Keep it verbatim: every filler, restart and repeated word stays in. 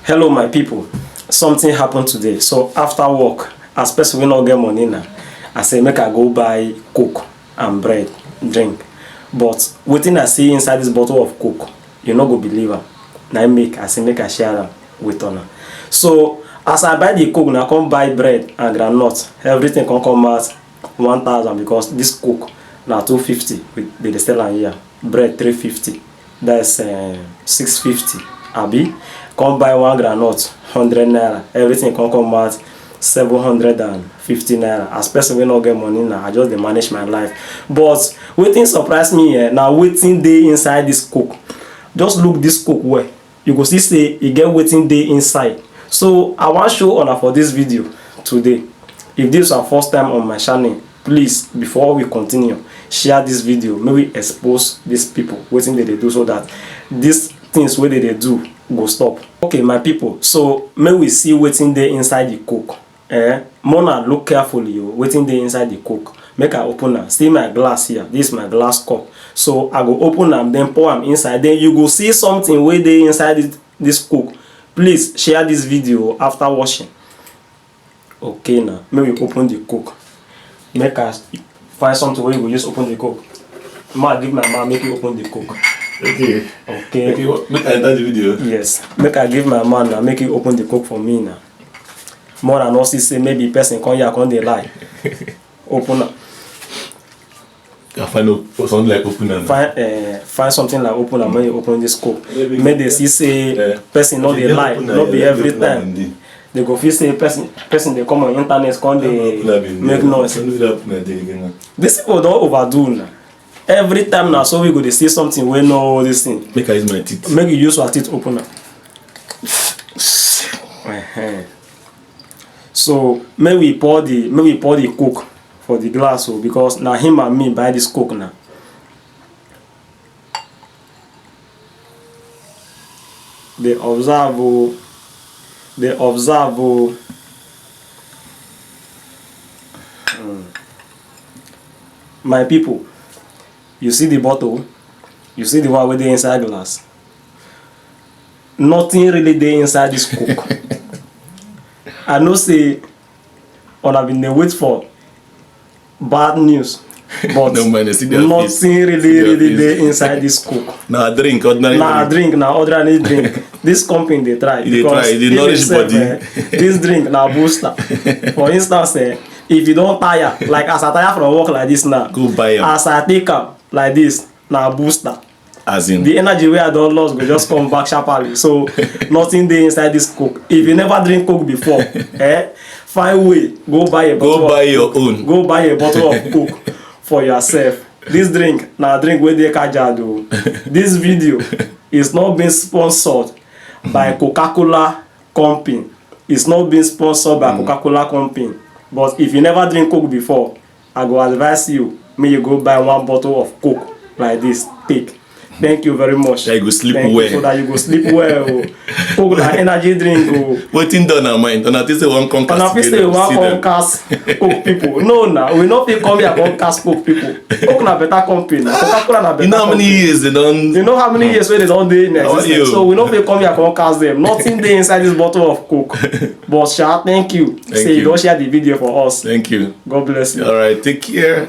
Hello, my people. Something happened today. So after work, as person wey no get money na, I say make I go buy Coke and bread, drink. But wetin I see inside this bottle of Coke, you no go believe am. Na im make I say make I share am with una. So as I buy the Coke, na come buy bread and groundnut. Everything come come out one thousand, because this Coke na two fifty we dey dey sell am here. Bread three fifty, that's uh, six fifty, abi. Come buy one groundnut, hundred naira. Everything come come out seven hundred and fifty naira. As person wey no get money na, I just dey manage my life. But wetin surprise me eh, na wetin dey inside this Coke. Just look this Coke well, you go see say e get wetin dey inside. So I wan show una for this video today. If this is your first time on my channel, please, before we continue, share this video, make we expose these people wetin dem dey do, so that these things wey dem dey do go stop. Okay, my people, so make we see wetin dey inside the Coke. Eh, make una look carefully o, wetin dey inside the Coke. Make I open am. See my glass here. This is my glass cup. So I go open am, then pour am inside. Then you go see something wey dey inside this, this Coke. Please share this video after watching. Okay, now make we open the Coke. Make I find something wey you go use open the Coke. Ma, give my man make you open the Coke. Okay. Okay. Okay, what, make I enter the video. Yes. Make I give my man now, make you open the Coke for me now. More than not see say maybe person come here come dey lie. Open am. I find out something like open and Find uh, find something like open am when you open this Coke. Maybe- Make dem see say Eh. person no dey lie, no be every time. They go feel say person person dey come on internet come dey Open am in make there. noise. Don't do that open am there again now. These people don overdo una. Every time na so we go dey see something wey no this thing. Make I use my teeth. Make you use your teeth open am. Ehen. So make we pour the make we pour the Coke for the glass o, because na him and me buy this Coke na. Dey observe o, dey observe o. Hmm. My people, you see the bottle, you see the one wey dey inside glass. Nothing really dey inside this Coke. I know say una bin dey wait for bad news, but No, man, I see their nothing face. really See their really face. dey inside this Coke. Na drink, ordinary Na drink. Drink, na ordinary drink. This company dey try. E dey try, e dey Even nourish sef, body. Eh, this drink na booster. For instance, eh, if you don tire, like as I tire from work like this now, Go buy am. As I take am like this, na booster. As in, The energy wey I don lost go just come back sharply. So nothing dey inside this Coke. If you never drink Coke before, eh, find way go buy a go bottle. buy Of, your own. Go buy a bottle of Coke for yourself. This drink na drink wey dey kajad o. This video is not being sponsored by Coca-Cola company. It's not being sponsored by Coca-Cola company. But if you never drink Coke before, I go advise you, make you go buy one bottle of Coke like this, take. Thank you very much. That you go sleep Thank well. You, so that you go sleep well. Oh. Coke na energy drink. Oh. Wetin don na mind? Una think say one come And I cast feel say together, we wan see come them. Cast Coke people. No, na we no fit come here come cast Coke people. Coke na better company. Na Coca-Cola na better You know how many company. Years they don? You know how many years wey they don dey in How are existence? You? So we no fit come here come cast them. Nothing dey inside this bottle of Coke. But sha, thank you. Thank Say you you. Don share the video for us. Thank you. God bless you. All right, take care.